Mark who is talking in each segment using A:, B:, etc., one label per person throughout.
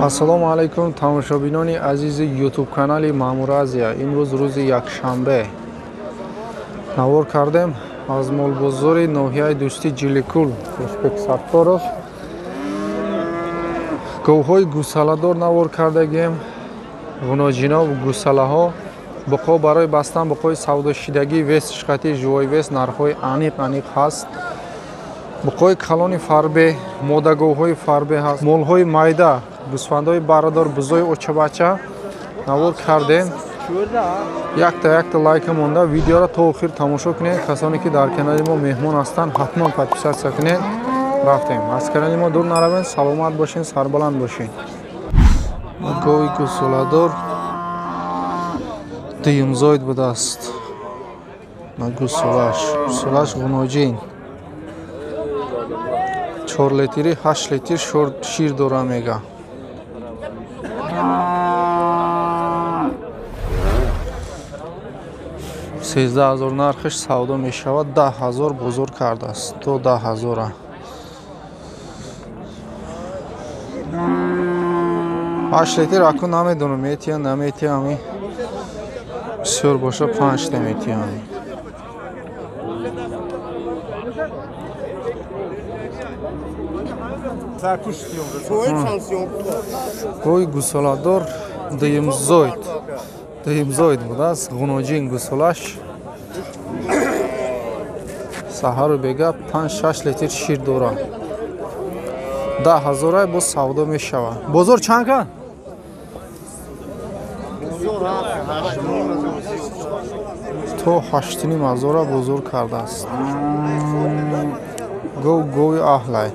A: Ассалому алайкум тамошобинони азизи YouTube канали Маъмур Азия. Имрӯз рӯзи якшанбе навор кардем аз молбозори ноҳияи Дӯстӣ Ҷиликул, Рушбек Сатторов. Говҳои гусаладор навор кардагем, ғуноҷино гусалаҳо, буқо барои бастан, буқои савдошидагӣ, вес шқати живой вес, нархҳои аниқ аниқ ҳаст. Буқои калони фарбе, модаговҳои фарбе ҳаст, молҳои майда, гӯсфандҳои барадор, бузои очабача навор кардем. Якта якта лайка монда, видеоро то охир тамошо кунед. Касоне ки дар канали мо меҳмон ҳастанд, ҳатман подписатсия кунед. Рафтем, аз канали мо дур наравед, саломат бошед, сарбаланд бошед. Гови гусоладор дуюмзоид будааст. Гусолаш, гусолаш ғуноҷин. 4 литри, 8 литр шир дора мега. 13,000 нархиш савдо мешавад, 10,000 бозор кардааст, то 10,000. 8 литр аку намедонам, метия, наметия, ами бисёр боша 5 та метия. Гои гусоладор дуюмзоид, дуюмзоид будааст, ғуноҷин гусолаш. Саҳару бега 5-6 литр шир дора. 10,000 боз савдо мешавад. Бозор чанд кан? То 8,5 ҳазора бозор кардааст. Гов гови аҳлай.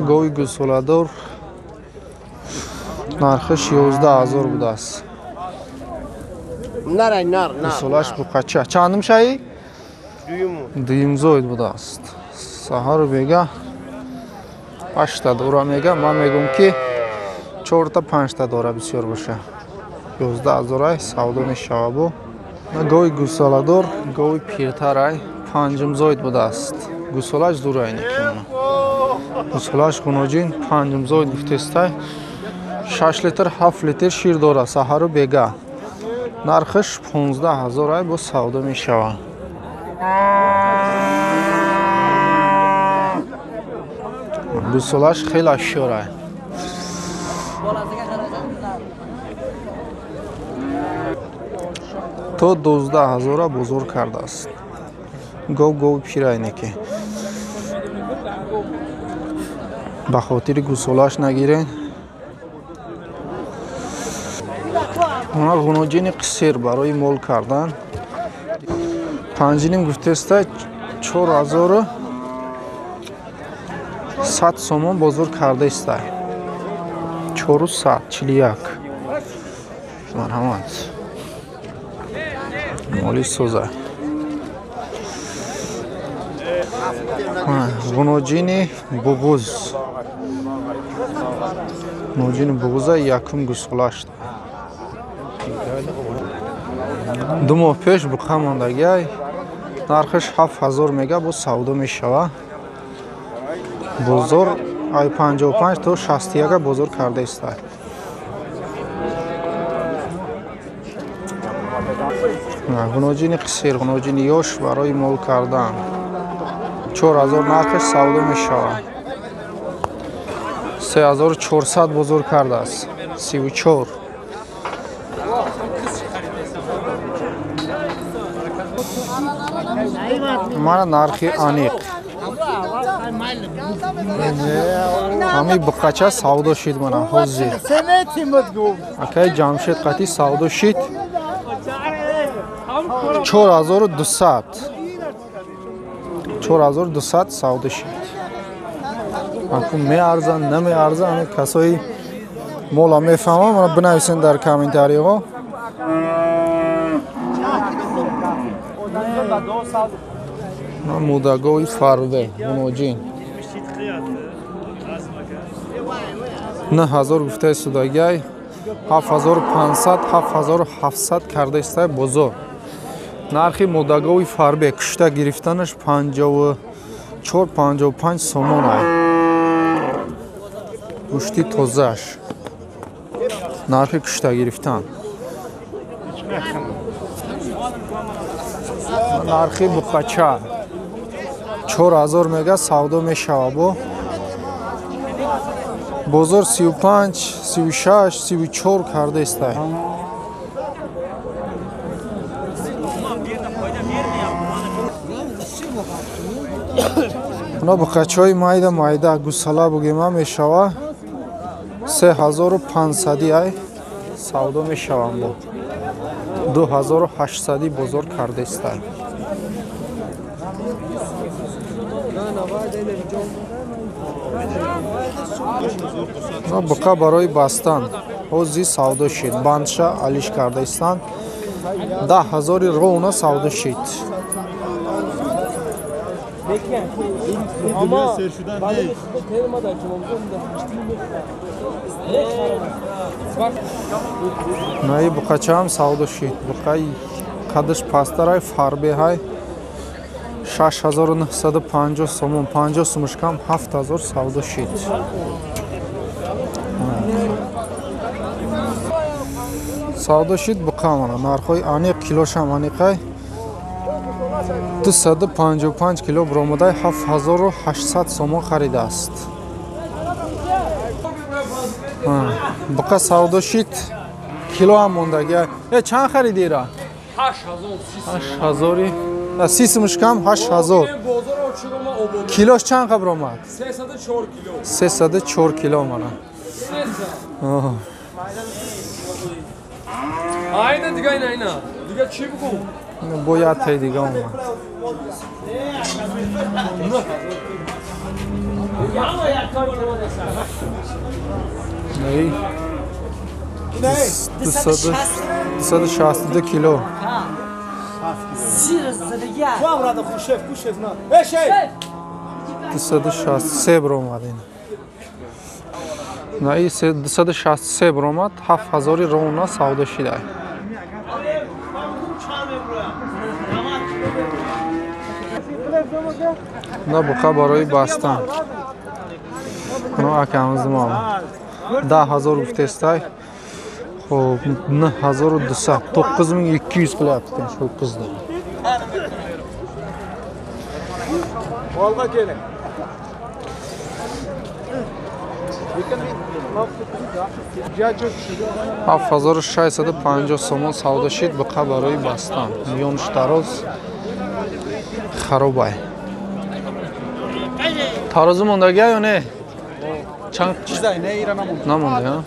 A: Гови гусоладор нархиш 11,000 будааст. Гусолаш буқача. Чандум шаи? Дуюмзоид будааст. Саҳару бега 8та дора мега. Ман мегӯм ки 4та 5та дора бисёр боша. 11,000 савдо мешава бу. Гови гусоладор, гови пиртарай, панҷумзоид будааст. Гусолаш зурай некимона. Гусолаш ғуноҷин панҷумзоид гуфтестай. 6 литр, 7 литр шир дора саҳару бега. Нархиш 15,000 боз савдо мешава. Гусолаш хеле ширай. То 12,000 бозор кардааст. Гов гов пирайнеки. Ба хотири гусолаш нагирен. Она ғуноҷини қисир барои мол кардан. 5,5 гуфтеста, 4100 сомон бозор кардаиста. 441. Марҳамат. Моли соза. Ғуноҷини буғуз. Ғуноҷини буғуза якум гусолаш. 2 моҳ пеш буқа мондагиай. Нархиш 7,000 мега боз савдо мешава. Бозор ай 55 то 61 бозор кардаиста. Ғуноҷини қисир, ғуноҷини ёш барои мол кардан. 4,000 нархиш савдо мешавад. 3,400 бозор кардааст. 34. Мана нархи аниқ. Ҳами буқача савдо шид мана ҳозир. Акаи Ҷамшед қатӣ савдо шид. 4200. 4200 савдо шид. Аку меарзанд, намеарзанд, ҳами касои мола мефаҳмам, мана бинависен дар комментариҳо. Мудагови фарбе, ғуноҷин. 9000 гуфтаи судагиай, 7500, 7700 кардаистай бозор. Нархи мудагови фарбе кушта гирифтанаш 54 54-55 сомон ай. Гӯшти тозааш. Нархи кушта гирифтан. Нархи буқача 4000 мега савдо мешава бо. Бозор 35, 36, 34 карда истай. Уна буқачаҳои майда майда гусала бугема мешава 3500 ай савдо мешаванд бо. 2800 бозор карда истай. Буқа барои бастан ҳози савдо шид. Бандша алиш карда истанд. 10000 ровна савдо шид. Наи буқачаам савдо шид. Буқаи қадаш пастарай фарбеҳай 6950 сомон, 50 сумушкам 7000 савдо шид. Савдо шид буқа мана нархҳои аниқ, килошам аниқай 255 кило баромадай 7800 сомон харидааст. Буқа савдо шид, кило ҳам мондаги. Чанд хариди ира? 8000. 30 сумушкам 8000. Килош чанд қа баромад?
B: 304 кило.
A: 304 кило мана.
B: Айна дига айна. Дига чӣ бугум?
A: Бояд тай дига омад. Эй. 262 кило. 263 баромад ин. На и 263 баромад, 7000 ровна савдо шидай. На буқа барои бастан. Ну акамизмон. 10000 гуфтестай. Хоб 9200, 9200 qilyapti shu qizni.
C: Olma keling.
A: Ҳафт ҳазору шашсаду панҷоҳ сомон савдо шид буқа барои бастан. Миёнш тароз харобай. Тарозу мондагия ё не? Чанд намонда, а?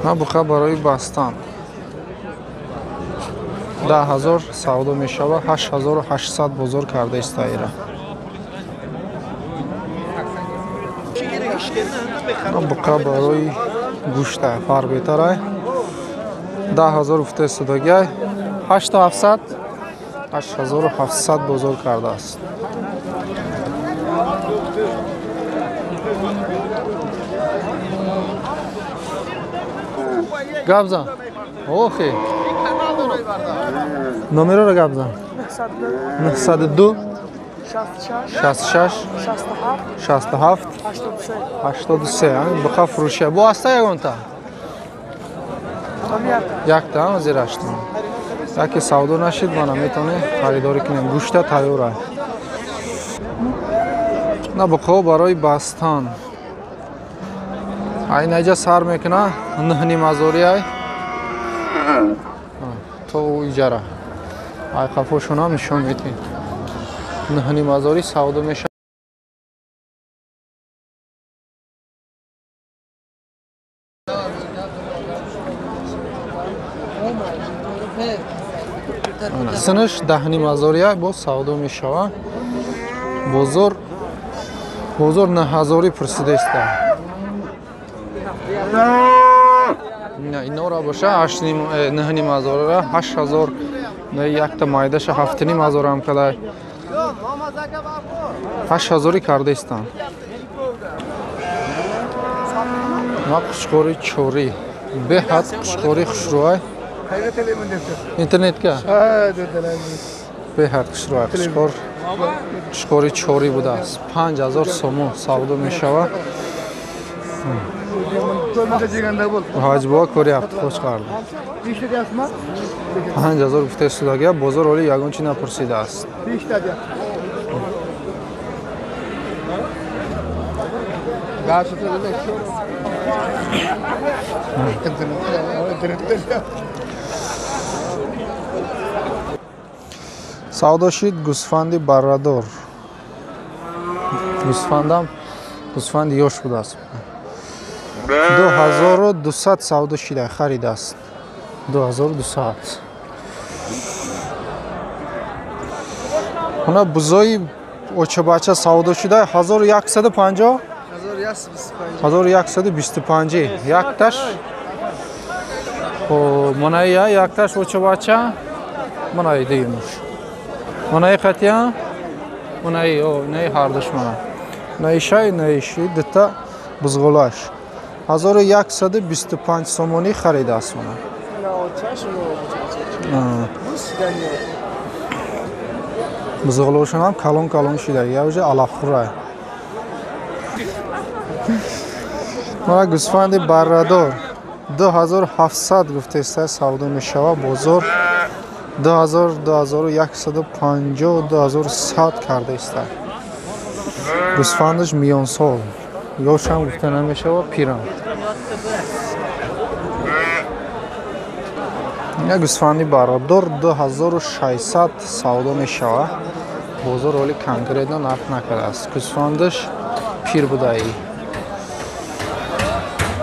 A: На буқа барои бастан. 10000 савдо мешава, 8800 бозор карда истаира. Буқа барои гӯшта фарбетарай. 10000 гуфтаистодагиай. 8700, 8700 бозор кардааст. Гап зан. Охи. Номероро гап зан. 902 66 67 83. Буқа фурӯшия. Бо аста ягонта? Якта зираштон. Яке савдо нашид, мана метавонем харидорӣ кунем. Гӯшта тайёра. На буқаҳо барои бастан. Ай наҷа сар мекуна 9,5 ай то иҷара. Ай қафошонам нишон медиҳем. 9,5 савдо мешавад. Синаш 10,5 боз савдо мешавад. Бозор 9,000 пурсидаиста. Инора боша 9,5 8000, якта майдаша 7,5 ҳам кадай. 8000 кардаистанд. Ма қушқори чорӣ. Беҳад қушқори хушрӯай. Интернетка? Беҳад хушрӯ қушқор. Қушқори чорӣ будааст. 5000 сомон савдо мешавад. Ҳаҷбоа коряфт хош кард. 5000 гуфта истодагия, бозор оли ягон чи напурсидааст. Савдо шид гӯсфанди баррадор. Гӯсфандам гӯсфанди ёш будааст. 2200 савдо шида харидааст. 2200. Ҳуна бузои очабача савдо шуда 1150, 1125 якташ. Хо маная якташ очабача, манаи дигимуш. Манаи қатия, манаи о, наи ҳардуш мана. Наишай, наиши дита бузғулаш. 1125 сомонӣ харидааст мана. Бузғулошон ҳам калон калон шида, я уже алафхӯра. Мана гӯсфанди баррадор 2700 гуфтеста савдо мешава. Бозор 2000, 2150, 2100 кардаиста. Гӯсфандаш миёнсол, ёшам гуфта намешава, пирам. Як гӯсфанди баррадор 2600 савдо мешава. Бозор оли конкретно нарх накардааст. Гӯсфандаш пир будаи.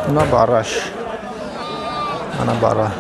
A: На бараш. Ана бара.